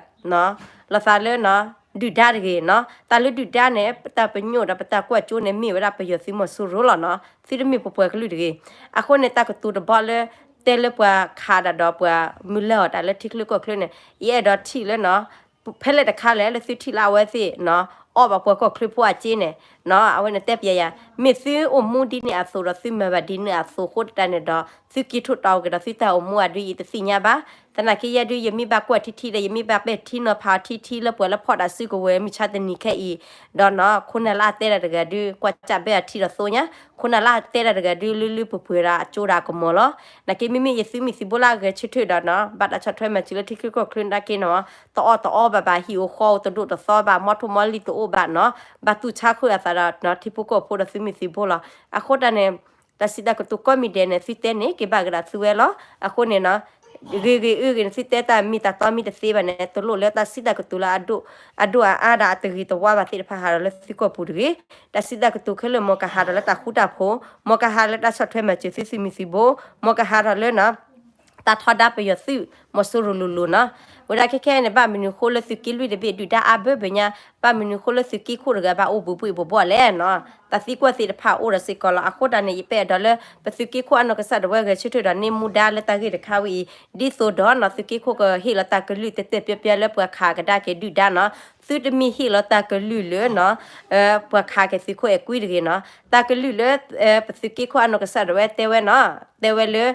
လိာ်သးလၢ ဒုၣ်ဒါတဂ့ၤနီၤ. တၢ်လၢဒုၣ်ဒါန့ၣ် ပတၢ်ပညိၣ်ဒီးပတၢ်ကွၢ်ကၠိန့ၣ် မ့ၢ်ဝဲဒၣ်ပယီၤသုးမီၤစိရိၤလီၤနီၤ. သုတမ့ၢ်ပပှၤကလုာ်တဂ့ၤ. အဃိန့ၣ် တၢ်ကတိၤတဘီလၢ တဲလၢပှၤခးဒၣ်ဒီးပှၤမုၢ်လၢ်အီၤတၢ်လၢထံချၢကီၢ်ချၢန့ၣ် ယအဲၣ်ဒိးထံၣ်လၢနီၤ ဖဲလဲၣ်တခါလဲၣ် လၢသုထံၣ်လၢအဝဲသ့ၣ်နီၤ အီၣ်ဘၣ်ပှၤကီၢ်ချၢဖိအစ့န့ၣ် နီၤ အဝဲန့ၣ်တဲပျဲယၤ မ့ၢ်သုအိၣ်မူဒ်န့ၣ်အသိးဒီး သုမၤဘၣ်ဒ်န့ၣ်အသိးအဃိတၢ်န့ၣ်ဒီး သုက့ၤထီၣ်တီက့ၤဒီးသုတၢ်အိၣ်မူအဒုး ယတသ့ၣ်ညါဘၣ်. သနာ်က့ယဲဒုး ယမ့ၢ်ဘၣ်ကွၢ်ထံထံဒီး ယမ့ၢ်ဘၣ်ပဲာ်ထံနီၤဖးအီၤထံထံလၢပှၤလၢဖီၣ်တၢ်စုကဝဲၤမုၢ်ဆါတနံၤခဲအံၤ ဒီးနီၤ ခိၣ်နၢ်လၢအတဲတၢ်တဂၤဒုး ကွၢ်စၢ်ဘၢအထံဒီးသိညါ ခိၣ်နၢ်လၢအတဲတၢ်တဂၤဒုး လုလုပှဲၤပှဲၤဒီးအကၠိဒီးအကမီၤလီၤ. နာ်က့မ့မ့ၢ်ယသုးမုၢ်သံၣ်ဘိလၢအဂဲၤဆၢထၢၣ်ဒီးနီၤ ဘၣ်တၢ်ဆီၣ်ထွဲမၤစၢၤလၢထံချၢကီၢ်ချၢနာ်က့နီၤ တအီၣ်တအီဘၣ်ဘၣ် ဟံၣ်အိၣ်ဃီအိၣ်တဒိၣ်တသီဘၣ် မီထိၣ်မီလံၢ်တအိၣ်ဘၣ်နီၤ ဘၣ်တူၢ်ဆါဃုာ်အသးဒီး ထံဖိကီၢ်ဖိဒီးသုးမုၢ်သံၣ်ဘိလီၤ. အဃိတၢ်န့ၣ် တၢ်စံးတၢ်ကတိၤကိးမံၤဒဲးန့ၣ် သုတဲန့ၣ် က့ၤဘၣ်ကဒါသုဝဲလီၤ. အဃိန့ၣ်နီၤ ဂ့ၤဂ့ၤအၢဂ့ၤန့ၣ် သုတဲတၢ်မ့ၢ်တၢ်တီမ့ၢ်တသ့ဘၣ်န့ၣ် တလိၣ်လၢတၢ်စံးတၢ်ကတိၤလၢအဒိၣ်အအါဒီးအတဂ့ၤတဝါဘၣ်သ့ၣ်တဖၣ်ဟးဒီးလၢသုကီၢ်ပူၤတဂ့ၤ. တၢ်စံးတၢ်ကတိၤခဲလၢာ် မ်ကဟးဒီးလၢတၢ်ဃူတၢ်ဖိး, မ်ကဟးလၢတၢ်ဆီၣ်ထွဲမၤစၢၤသုသုးမုၢ်သံၣ်ဘိ, မ်ကဟးဒီးလၢနီၤ တၢ်ထီဒါပယီၤသုး မီၤစိရိၤလိၤလိၤနီၤ. ဝဲဒၣ်ခဲခဲအံၤန့ၣ် ဘၣ်မနုၤဃိလၢသုးက့လွံၢ်တဘ့ၣ်ဒုၣ်ဒါအါဘၢဘၢညါ, ဘၣ်မနုၤဃိလၢသုးက့ခိၣ်တဂၤ ဘၣ်အိၣ်ဘူးဘူးအံၤဘူးဘူးလဲၣ်နီၤ. တၢ်သံကွၢ်သ့ၣ်တဖၣ်အိၣ်ဒီးစ့ၢ်ကီးလီၤ. အဃိတၢ်န့ၣ် ယပအဲၣ်ဒိးလၢ ပသုးက့ခိၣ်အနီၢ်ကစၢ်ဒၣ်ဝဲဂဲၤဆၢထၢၣ်ဒီးန့ၢ်မူဒါလၢတၢ်ဂ့ၢ်တခါဝဲအံၤ, ဒ်သိးဒီးနီၤ သုးက့ခိၣ်ကဟ့ၣ်လီၤတၢ်ကလုၢ်တဲတဲပျဲပျဲလၢ ပှၤခးကဒါက့ၤဒုၣ်ဒါနီၤ. သုတမ့ၢ်ဟ့ၣ်လီၤတၢ်ကလုၢ်လၢနီၤ ပှၤခးက့ၤသုးခိၣ်အဲၤကွံတဂ့ၤနီၤ. တၢ်ကလုၢ်လၢ ပသုးက့ခိၣ်အနီၢ်ကစၢ်ဒၣ်ဝဲတဲဝဲနီၤ, တဲဝဲလၢ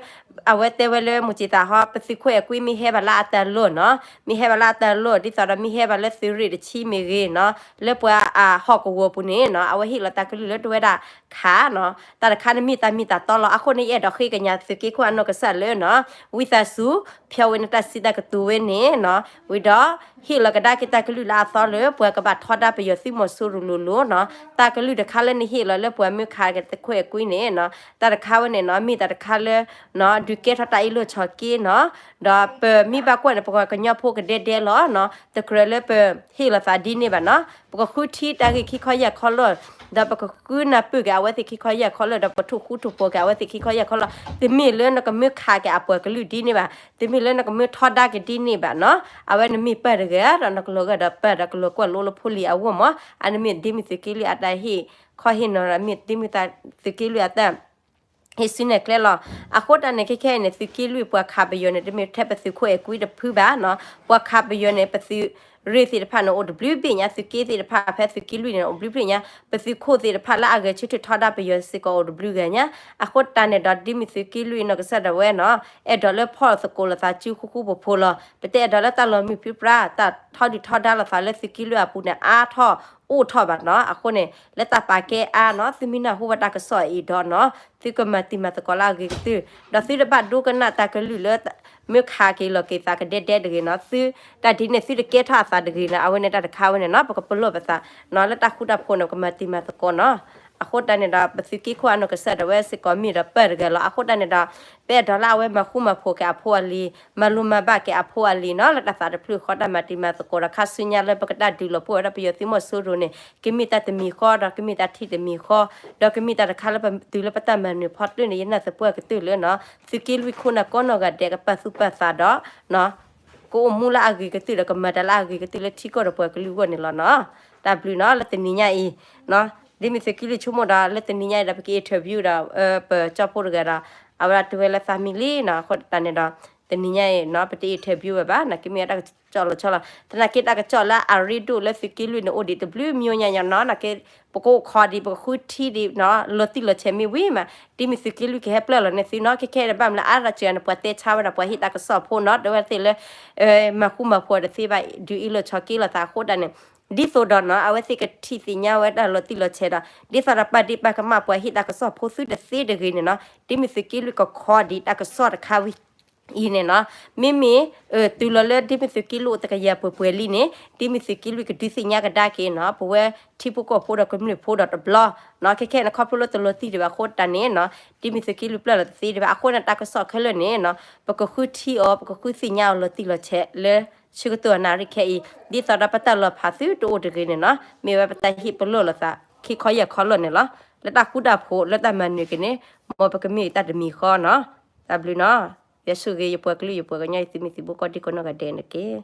အဝဲတဲဝဲလၢ မုၢ်စ့ၢ်သးဟီ ပသုးခိၣ်အဲၤကွံမ့ၢ်ဟဲဘၣ်လၢအတၢ်လီၢ်နီၤ, မ့ၢ်ဟဲဘၣ်လၢအတၢ်လီၢ် ဒ်သိးဒီးမ့ၢ်ဟဲဘၣ်လၢသုးရ့ၣ်တဆံမ့ၢ်ဂ့ၤနီၤ, လၢပှၤအဟီၣ်ကဝီၤပူၤန့ၣ်နီၤ အဝဲဟ့ၣ်လီၤတၢ်ကလုၢ်လၢတဝဲဒၣ်ခးနီၤ. တၢ်တခါန့ၣ်မ့ၢ်တၢ်မ့ၢ်တၢ်တီလီၤ. အဃိန့ၣ် ယအဲၣ်ဒိးဃ့ကညးသုးက့ခိၣ်အနီၢ်ကစၢ်လၢနီၤ ဝံသးစူၤ ဖျီဝဲန့ၣ်တၢ်စံးတၢ်ကတိၤဝဲန့ၣ်နီၤ, ဝံၤဒီး ဟ့ၣ်လီၤကဒါက့ၤတၢ်ကလုၢ်လၢအသီလၢ ပှၤကဘၣ်ထီဒါပယီၤသုးမီၤစိရိၤလိၤလိၤနီၤ. တၢ်ကလုၢ်တခါလၢနဟ့ၣ်လီၤလၢပှၤမၢခးက့ၤသုးခိၣ်အဲၤကွံန့ၣ်နီၤ, တၢ်တခါဝဲန့ၣ်နီၤ မ့ၢ်တၢ်တခါလၢ ဒုးကဲထီၣ်တၢ်အ့ၣ်လိာ်ဆိးက့နီၤ, ဒီးပမ့ၢ်ဘၣ်ကွၢ်န့ၣ် ပကညီဖိကဒဲဒဲလီၤနီၤ, တကြၢးလၢပဟ့ၣ်လီၤသးဒ်န့ၣ်ဘၣ်နီၤ, ပကဃုထံတၢ်ဂ့ၢ်ခံခီယဲၢ်ခီလၢာ်, ဒီးပကဃုနၢ်ပၢၢ်က့ၤအဝဲသ့ၣ်ခံခီယဲၢ်ခီလၢာ်, ဒီးပကထိၣ်ဃူထိၣ်ဖိးက့ၤအဝဲသ့ၣ်ခံခီယဲၢ်ခီလၢာ်, တမ့ၢ်လၢနကမၢခးက့ၤအပှၤကလုာ်ဒ်န့ၣ်ဘၣ်, တမ့ၢ်လၢနကမၢထီဒါက့ၤဒ်န့ၣ်ဘၣ်နီၤ, အဝဲနမ့ၢ်ပၢ်တဂၤဒီး နကလီၤဂာ်ဒီးပၢ်ဒီးကလီၤကွၢ်လိလၢဖိလံၤအဂီၢ်မး, အန့ၣ်မ့ၢ်ဒ်မ့ၢ်သုးက့လွံၢ်အတၢ်ဟ့ၣ်ခီဟ့ၣ်နီၤဒီး မ့ၢ်ဒ်မ့ၢ်သုးက့လွံၢ်အတၢ် ဟ့ၣ်စုနဲၣ်ကျဲလီၤ. အဃိတၢ်န့ၣ် ခဲခဲအံၤန့ၣ် သုးက့လွံၢ်ပှၤခးပယီၤန့ၣ် တမ့ၢ်ထဲပသုးခိၣ်အဲၤကွံတဖုဘၣ်နီၤ, ပှၤခးပယီၤန့ၣ် ပသုးရ့ၣ်သ့ၣ်တဖၣ်န့ၣ် အိၣ်တဘျုးဘ့ၣ်ညါ, သုးက့သ့ၣ်တဖၣ် ဖဲသုးက့လွံၢ်န့ၣ် အိၣ်ဘျုးဘ့ၣ်ညါ, ပသုးခိၣ်သ့ၣ်တဖၣ်လၢအဂဲၤဆၢထၢၣ်ထီဒါပယီၤစ့ၢ်ကီးအိၣ်တဘျုးဂၤညါ, အဃိတၢ်န့ၣ်ဒီး ဒ်မ့ၢ်သုးက့လွံၢ်နီၢ်ကစၢ်ဒၣ်ဝဲနီၤ, အဲၣ်ဒိးလၢဖီၣ်သကိးလိာ်သးစုဃူဃူဖိးဖိးလီၤ. ပတအဲၣ်ဒိးလၢတၢ်လီၤမုၢ်ပြံပြါ, တၢ်ထီဒုၣ်ထီဒါလိာ်သးလၢသုးက့လွံၢ်အပူၤန့ၣ် အါထီၣ် အိၣ်ထီၣ်ဘၣ်နီၤ. အဃိန့ၣ် လၢတၢ်ပာ်ကဲအါနီၤ သုမ့ၢ်နၢ်ဟူဝဲတၢ်ကစီၣ်အံၤဒီးနီၤ သုကမၤတံၤမၤသကိးလၢအဂ့ၤကတၢၢ် ဒီးသုတဘၣ်ဒိကနၣ်တၢ်ကလုၢ်လၢ မ့ၢ်ခးက့ၤလီၤက့ၤသးကဒဲဒဲတဂ့ၤနီၤ. သုတၢ်ဒ်န့ၣ် သုတကဲထီၣ်အသးတဂ့ၤနီၤ. အဝဲန့ၣ်တၢ်တခါဝဲန့ၣ်နီၤ ပကပလီၢ်ပသးနီၤ လၢတၢ်ဃူတၢ်ဖိးန့ၣ် ပကမၤတံၤမၤသကိးနီၤ. အဃိတၢ်န့ၣ်ဒီး ပသုးက့ခိၣ်အနီၢ်ကစၢ်ဒၣ်ဝဲစ့ၢ်ကီးမ့ၢ်ဒီးပၢၢ်တဂၤလီၤ. အဃိတၢ်န့ၣ်ဒီး ပအဲၣ်ဒိးလၢအဝဲမၤဃူမၤဖိးက့ၤအဖိအလံၤ မၤလိမၤဘၣ်က့ၤအဖိအလံၤနီၤ လၢတၢ်သးတဖျၢၣ်ဃီတၢ်မၤတံၤမၤသကိးဒီး ခါဆူညါလၢပကတၢ်ဒုးလီၤပှီၢ်ဝဲဒၣ်ပယီၤသုးမီၤစိရိၤန့ၣ် ကမ့ၢ်တၢ်တမံၤဃီဒီး ကမ့ၢ်တၢ်ထံၣ်တမံၤဃီ ဒီးကမ့ၢ်တၢ်တခါလၢပတုၤလၢပတၢ်မၤနၢၤဖီတၢၣ်န့ၣ် ယနာ်သပှၢ်ကတၢၢ်လၢနီၤ သုးက့လွံၢ်ခိၣ်နၢ်ကိးနီၢ်ဂၤဒဲးကပာ်သူၣ်ပာ်သးဒီး ကအိၣ်မူလၢအဂ့ၤကတၢၢ်ဒီး ကမၤတၢ်လၢအဂ့ၤကတၢၢ်လၢထံကီၢ်ဒီးပှၤကလုာ်အဂီၢ်န့ၣ်လီၤနီၤ. တၢ်ဘျုးနီၤ လၢတနံၤညါအံၤ ဒ်မ့ၢ်သုးက့လွံၢ်ဆိကမိၣ်ဒီး လၢတနံၤညါအံၤဒီး ပက interview ဒီး ပကၠီၣ်ဖိတဂၤဒီး အဝဲဒၣ်တဲဝဲလၢသးမံလံနီၤ. အဃိတၢ်န့ၣ်ဒီး တနံၤညါအံၤနီၤ ပတ interview ဝဲဘၣ်နီၤ ကမ့ၢ်ဝဲတၢ်ကစီၣ်လီၤဆီလီၤ. သနာ်က့တၢ်ကစီၣ်လၢအရ့ဒိၣ်လၢသုးက့လွံၢ်န့ၣ် အိၣ်ဒံးတဘျုးမံၤညါညါနီၤ နာ်က့ ပကအိၣ်ခိးဒံး ပကဃုထံဒံးနီၤ လီၤတံၢ်လီၤဆဲးမ့ၢ်ဝံၤမး ဒ်မ့ၢ်သုးက့လွံၢ်ကဟဲပျၢ်လီၤန့ၢ်သုနီၤ. ခဲခဲအံၤဒီးဘၣ်မနုၤလၢအါရၤစၢၤန့ၣ် ပှၤတဲဆါဝဲဒၣ် ပှၤဟ့ၣ်တၢ်ကစီၣ်ဖိနီၤ တဲဝဲသ့ၣ်လၢ မၤဃူမၤဖိးတသ့ဘၣ် ဒုးအ့ၣ်လိာ်ဆိးက့လိာ်သးအဃိတၢ်န့ၣ် ဒ်သိးဒီးနီၤ အဝဲသ့ၣ်ကထံၣ်သ့ၣ်ညါဝဲဒၣ်လီၤတံၢ်လီၤဆဲးဒီး ဒ်သိးဒီးပာ်ဒ့ၣ်ပာ်ကမၣ် ပှၤဟ့ၣ်တၢ်ကစီၣ်ဖိသုတသ့တဂ့ၤန့ၣ်နီၤ ဒ်မ့ၢ်သုးက့လွံၢ်ကခိးဒံးတၢ်ကစီၣ်တခါဝံၤ အံၤန့ၣ်နီၤ. မ့မ့ၢ် တုၤလီၤလၢဒ်မ့ၢ်သုးက့လွံၢ်အိၣ်တကယၤပှဲၤပှဲၤလံန့ၣ် ဒ်မ့ၢ်သုးက့လွံၢ်ကဒုးသ့ၣ်ညါကဒါက့ၤနီၤ ပဝဲထံဖိကီၢ်ဖိဒီးကမျၢၢ်ဖိဒီးတဘျီနီၤ. ခဲခဲန့ၣ် ခီဖျိလၢတလီၤတံၢ်ဒံးဘၣ်အဃိတၢ်န့ၣ်နီၤ ဒ်မ့ၢ်သုးက့လွံၢ်ပျၢ်လီၤတသ့ဒံးဘၣ်အဃိန့ၣ် တၢ်ကစီၣ်ခဲလၢာ်န့ၣ်နီၤ ပကဃုထံအီၤ ပကဃုသ့ၣ်ညါအီၤလီၤတံၢ်လီၤဆဲးလၢ ဆၢကတီၢ်နၣ်ရံၣ်ခဲအံၤ ဒ်သိးဒီးပတၢ်လီၤဖးသုတအိၣ်တဂ့ၤန့ၣ်နီၤ. မ့ၢ်ဝဲပတၢ်ဟ့ၣ်ပလီၢ်လိာ်သး ခံခီယဲၢ်ခီလၢာ်န့ၣ်လီၤ. လၢတၢ်ဃူတၢ်ဖိးလၢတၢ်မၤနၢၤက့ၤန့ၣ် မ်ပကမ့ၢ်တၢ်တမံၤဃီနီၤ. တၢ်ဘျုးနီၤ. ယွၤဆိၣ်ဂ့ၤယပှၤကလုာ်ယပှၤကညီ ယသုးမုၢ်သံၣ်ဘိကိးဒံကိးနီၢ်ဂၤဒဲးန့ၣ်တက့ၢ်.